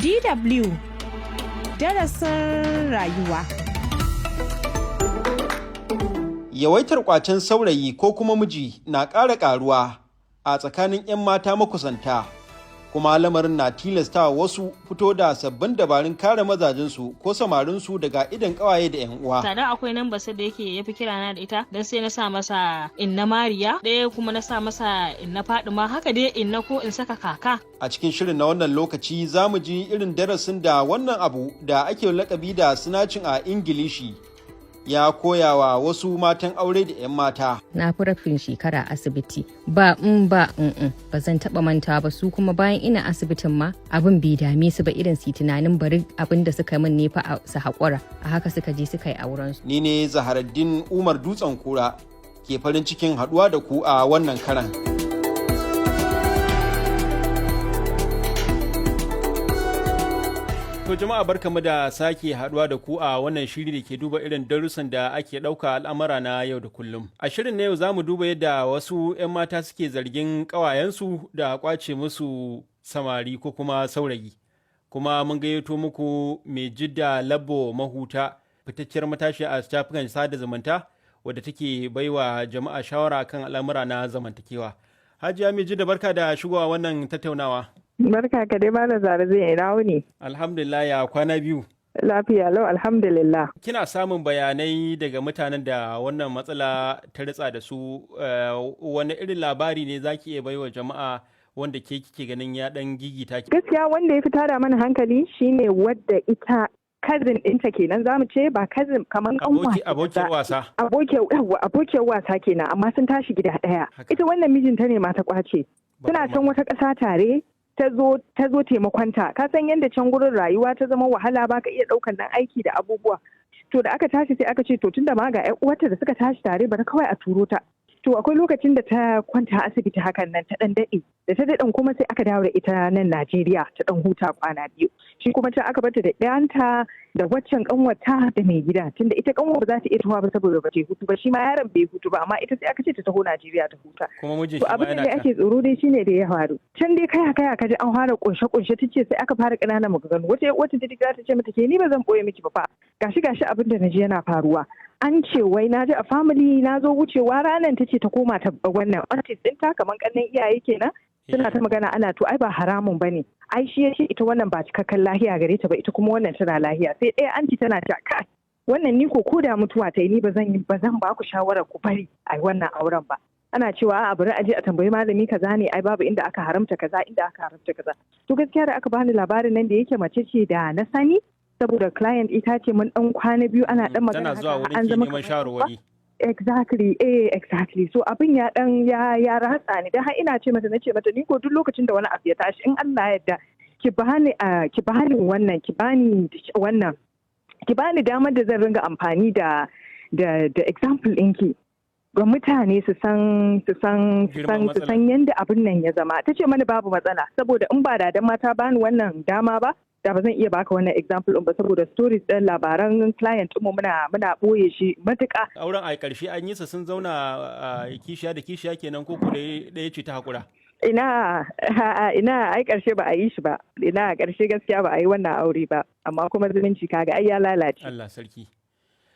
DW darasin rayuwa. Yawaitar kwacen saurayi ko kuma miji na ƙara ƙaruwa a tsakanin 'yan mata makusanta, kuma lamarin na tilasta wasu fito da sabbin dabarun kare mazajensu ko samarinsu daga idan ƙawaye da 'yan uwa. Sadan akwai nan basa da yake yafi kira na da ita, dan sai na sa masa inna Mariya, ɗaya kuma na sa masa inna Fadima, haka dai inna ko in saka kaka. A cikin shirin na wannan lokaci za mu ji irin darasin da wannan abu da ake lakabi da sinacin a Ingilishi ya koya wa wasu matan aure da 'yan mata. Na fi rafin shekara asibiti ba in ba in ba zan taba manta ba, su kuma bayan ina asibitin ma abin bai dame su ba, irin su tunanin bari abin da suka min ne fa su haƙura, a haka suka je suka yi auren su. Ni ne Zaharaddin Umar Dutsen Kura ke farin cikin haɗuwa da ku a wannan karan. To jama'a, barkamu da sake haduwa da ku a wannan shiri da ke duba irin darussan da ake ɗauka al'amura na yau da kullum. A shirin na yau za mu duba yadda wasu 'yan mata suke zargin ƙawayensu da ƙwace musu samari ko kuma saurayi. Kuma mun gayyato muku mai Jidda Labbo Mahuta, fitacciyar matashi a shafukan sada zumunta wadda take baiwa jama'a shawara kan al'amura na zamantakewa. Hajiya mai Jidda, barka da shigowa wannan tattaunawa. Barka ka dai, Malam Zara, zai ina wuni. Alhamdulillah, ya kwana biyu. Lafiya lau, alhamdulillah. Kina samun bayanai daga mutanen da wannan matsala ta ritsa da su, wani irin labari ne zaki iya baiwa jama'a wanda ke kike ganin ya dan gigita ki? Gaskiya wanda ya fi tada mana hankali shine wadda ita cousin ɗinta kenan, zamu ce ba cousin, kamar kanwa. Abokiyar wasa. Abokiyar wasa kenan, amma sun tashi gida ɗaya. Ita wannan mijinta ne ma ta kwace. Suna can wata ƙasa tare, ta zo taimakonta. Ka san yadda can gurin rayuwa ta zama wahala, ba ka iya ɗaukan nan aiki da abubuwa. To da aka tashi sai aka ce to tunda ma ga ƴan uwarta da suka tashi tare, bari kawai a turo ta. To akwai lokacin da ta kwanta asibiti hakan nan, ta ɗan daɗe, da ta daɗen kuma sai aka dawo da ita nan Najeriya ta ɗan huta kwana biyu. Shi kuma can aka bata da ɗayanta da waccan ƙanwata da mai gida, tunda ita ƙanwa ba za ta iya tahowa ba saboda ba ta hutu ba, shi ma yaron bai hutu ba, amma ita sai aka ce ta taho Najeriya ta huta. Kuma mijin To shi ma abin yana da ake tsoro dai shine da ya faru can dai, kaya kaya kaji an fara kunshe kunshe, tace sai aka fara ƙananan maganganu. Wata wata ta ta ce mata, ke ni ba zan boye miki ba fa, gashi gashi abin da naji yana faruwa, an ce wai na ji a family na zo wucewa ranan, tace ta koma ta wannan aunties ɗinta, kamar ƙannen iyaye kenan, suna ta magana ana to ai ba haramun bane, ai shi yace ita wannan ba cikakken lahiya gare ta ba, ita kuma wannan tana lahiya. Sai ɗaya anti tana ta kai wannan, ni ko da mutuwa ta yi ni ba zan ba zan ba ku shawarar ku bari ai wannan auren ba. Ana cewa a'a, bari a je a tambayi malami kaza ne, ai babu inda aka haramta kaza, inda aka haramta kaza. To gaskiya da aka bani labarin nan, da yake mace ce da na sani saboda client ita ce, mun dan kwana biyu ana dan magana Tana zuwa haka, wurin an ki zama neman kamar shawarwari. Exactly, exactly. So abin ya dan ya ratsa ni, dan har ina ce mata, nace mata ni ko duk lokacin da wani abu ya tashi, in Allah ya yarda ki bani ki bani wannan, ki bani wannan, ki bani damar da zan ringa amfani da example ɗinki ga mutane su san su san su Girman san su matsalar. san yanda abin nan ya zama. Ta ce mani babu matsala, saboda in ba da dan mata bani wannan dama ba, da ba zan iya baka wannan example ɗin ba, saboda stories ɗin labaran client ɗinmu muna ɓoye shi matuƙa. Auren a ƙarshe an yi sa, sun zauna a kishiya da kishiya kenan, ko ɗaya ce ta haƙura. Ina a'a, ina, ai karshe ba a yi shi ba. Ina, karshe gaskiya ba a yi wannan aure ba, amma kuma zumunci kaga ai ya lalace. Allah sarki.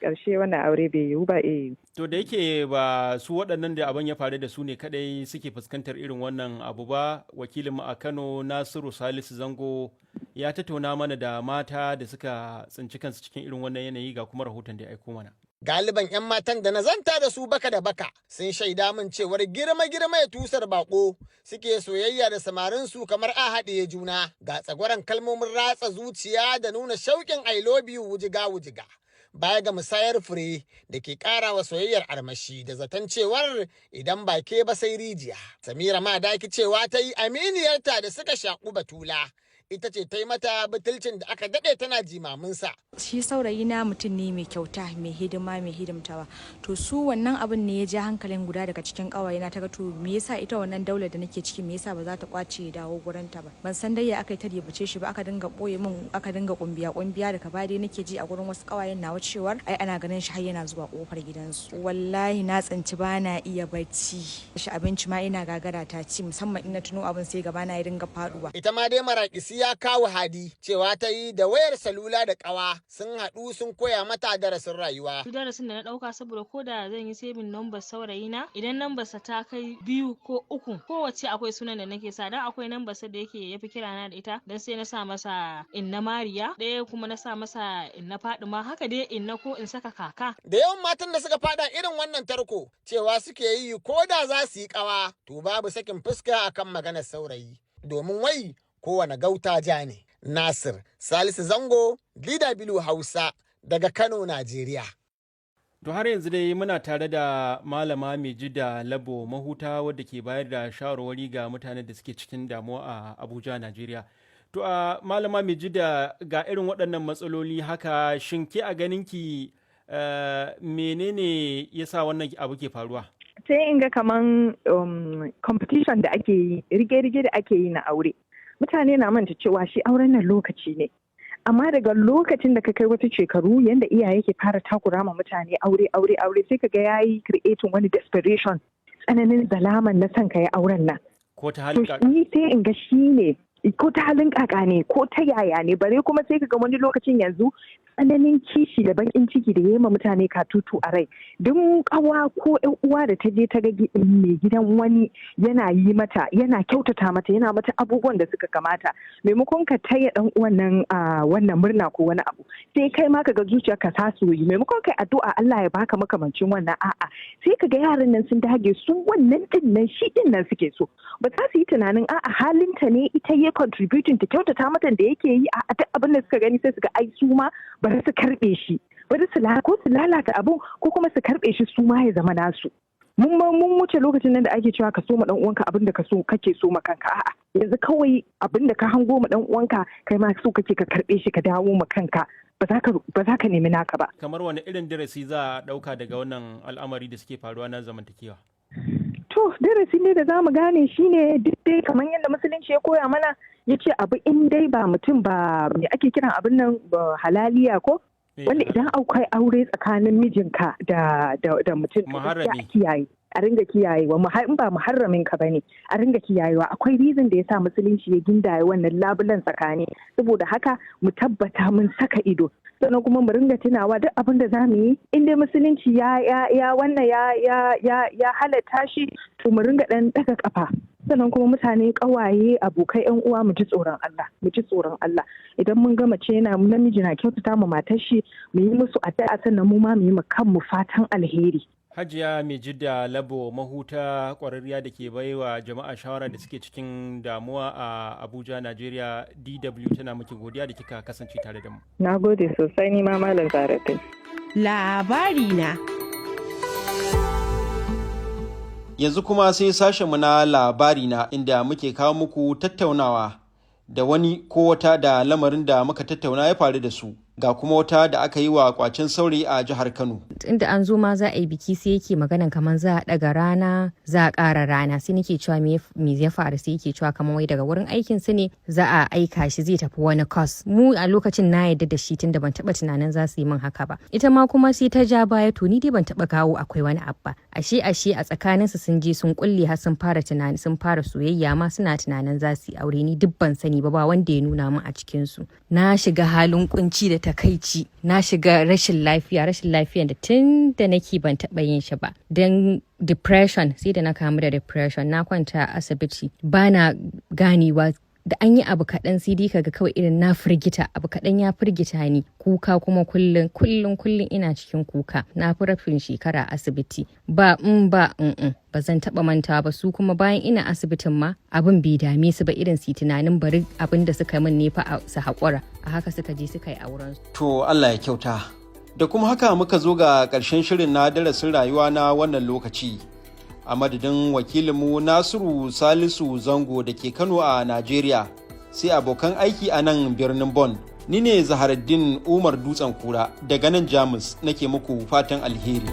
Karshe wannan aure bai yiwu ba, eh. To da yake ba su waɗannan da abin ya faru da su ne kadai suke fuskantar irin wannan abu ba, wakilinmu a Kano Nasiru Salisu Zango ya tattauna mana da mata da suka tsinci kansu cikin irin wannan yanayi, ga kuma rahoton da ya aiko mana. Galiban 'yan matan da na zanta da su baka da baka sun shaida min cewar girma girma ya tusar bako suke soyayya da samarin su kamar a haɗiye juna, ga tsagwaron kalmomin ratsa zuciya da nuna shauƙin I love you wujiga wujiga. Baya ga musayar fure da ke ƙara wa soyayyar armashi da zaton cewar idan ba ke ba sai rijiya. Samira ma daki cewa ta yi aminiyarta da suka shaƙu batula, ita ce ta yi mata butulcin da aka daɗe tana jimaminsa. Shi saurayi na mutum ne mai kyauta, mai hidima, mai hidimtawa. To su wannan abin ne ya ja hankalin guda daga cikin kawaye na, ta ga to me yasa ita wannan daular da nake ciki, me yasa ba za ta kwace ya dawo gurin ta ba? Ban san dai ya aka yi ta ribace shi ba, aka dinga boye min, aka dinga kumbiya kumbiya. Daga baya dai nake ji a gurin wasu kawayen nawa cewar ai ana ganin shi har yana zuwa kofar gidansu. Wallahi na tsinci bana iya bacci shi, abinci ma ina gagara ta ci, musamman in na tuno abin sai gaba na ya dinga faduwa. Ita ma dai maraƙisi Shamsiya Kawu Hadi cewa ta yi da wayar salula da ƙawa sun haɗu sun koya mata darasin rayuwa. Darasin da na ɗauka, saboda ko da zan yi saving number saurayina, idan number sa ta kai biyu ko uku, kowace akwai sunan da nake sa, dan akwai number sa da yake yafi kirana da ita, dan sai na sa masa Inna Mariya, ɗaya kuma na sa masa Inna Fadima, haka dai inna ko in saka kaka. Da yawan matan da suka fada irin wannan tarko cewa suke yi ko da za su yi ƙawa, to babu sakin fuska akan maganar saurayi. Domin wai kowane gauta ja ne. Nasir Salisu Zango, DW Hausa, daga Kano, Najeriya. To, har yanzu dai muna tare da Malama Maijida Labo Mahuta, wadda ke bayar da shawarwari ga mutanen da suke cikin damuwa a Abuja, Najeriya. To, a Malama Maijida, ga irin waɗannan matsaloli haka, shin ke a ganinki menene yasa wannan abu ke faruwa? Sai in ga kaman competition da ake yi, rige-rige da ake yi na aure. Mutane na manta cewa shi auren nan lokaci ne. Amma daga lokacin da ka kai wasu shekaru, yanda iyaye ke fara takura ma mutane aure, aure, aure, sai ka ga yayi creating wani desperation, tsananin zalaman na son ka yi auren nan. Ko ta halin To ni sai in ga shi ne, ko ta halin kaka ne, ko ta yaya ne, bare kuma sai ka ga wani lokacin yanzu tsananin kishi da bakin ciki da yema mutane katutu a rai, duk kawa ko ƴan uwa da ta je ta ga mai gidan wani yana yi mata, yana kyautata mata, yana mata abubuwan da suka kamata, maimakon ka taya dan uwan nan a wannan murna ko wani abu, sai kai ma ka ga zuciya ka ta soyi. Maimakon kai addu'a Allah ya baka makamancin wannan, a'a, sai ka ga yaran nan sun dage, su wannan din nan, shi din nan suke so. Ba za su yi tunanin a'a, halinta ne ita ya contributing ta kyautata mata da yake yi. A duk abin da suka gani sai su ga ai su ma bari su karbe shi, bari su ko su lalata abun ko kuma su karbe shi su ma ya zama nasu. Mun wuce lokacin nan da ake cewa ka so ma dan uwanka abin da ka so kake so ma kanka. A'a, yanzu kawai abin da ka hango ma dan uwanka, kai ma so kake ka karbe shi ka dawo ma kanka, ba za ka nemi naka ba. Kamar wani irin darasi za a ɗauka daga wannan al'amari da suke faruwa na zamantakewa? To, darasi ne da za mu gane shine duk dai kamar yadda Musulunci ya koya mana, ya ce abu in dai ba mutum ba, me ake kiran abin nan ba, halaliya ko wanda idan akwai aure tsakanin mijinka da mutum, to gaskiya a kiyaye, a ringa kiyayewa. In ba muharramin ka bane, a ringa kiyayewa. Akwai reason da yasa Musulunci ya gindaye wannan labulan tsakani. Saboda haka mu tabbata mun saka ido, sannan kuma mu ringa tunawa duk abin da zamu yi, in dai Musulunci ya wannan ya halatta shi, to mu ringa dan daga kafa. Sannan kuma mutane, kawaye, abokai, yan uwa, mu ji tsoron Allah, mu ji tsoron Allah. Idan mun ga mace yana, namiji na kyautata mu matar shi, mu yi musu addu'a, sannan mu ma mu yi mu kanmu fatan alheri. Hajiya Maijida Labo Mahuta, ƙwararriya da ke baiwa jama'a shawara da suke cikin damuwa a Abuja, Najeriya, DW tana miki godiya da kika kasance tare da mu. Na gode sosai ni ma, Malam Zaratai. Labari na. Yanzu kuma sai sashenmu na Labari Na, inda muke kawo muku tattaunawa da wani ko wata da lamarin da muka tattauna ya faru da su. Ga kuma wata da aka yi wa kwacen saurayi a jihar Kano. Inda an zo ma za a yi biki, sai yake maganan kamar za a daga rana, za a ƙara rana. Sai nake cewa me ya faru? Sai yake cewa kamar wai daga wurin aikin su ne za a aika shi, zai tafi wani course. Mu a lokacin na yarda da shi, tunda ban taba tunanin za su yi min haka ba. Ita ma kuma sai ta ja baya. To, ni dai ban taba kawo akwai wani abu ba. Ashe a tsakanin su sun je sun kulle, har sun fara tunani, sun fara soyayya ma, suna tunanin za su yi aure. Ni duk ban sani ba, ba wanda ya nuna min a cikin su. Na shiga halin kunci da takaici, na shiga rashin lafiya, rashin lafiyan da tun da nake ban taɓa yin shi ba, don depression. Sai da na kamu da depression, na kwanta a asibiti, bana ganewa. Da an yi abu kaɗan sai dai kaga kawai irin na firgita, abu kaɗan ya firgita ni, kuka kuma kullum kullum kullum ina cikin kuka. Na fi rafin shekara a asibiti, ba ba ba zan taɓa mantawa ba. Su kuma bayan ina asibitin ma abin bai dame su ba, irin su yi tunanin bari abin da suka min ne fa su haƙura. A haka suka je suka yi auren su. To, Allah ya kyauta. Da kuma haka muka zo ga ƙarshen shirin na darasin rayuwa na wannan lokaci. A madadin wakilinmu Nasiru Salisu Zango da ke Kano a Najeriya, sai abokan aiki a nan birnin Bon. Ni ne Zaharaddin Umar Dutsen Kura daga nan Jamus nake muku fatan alheri.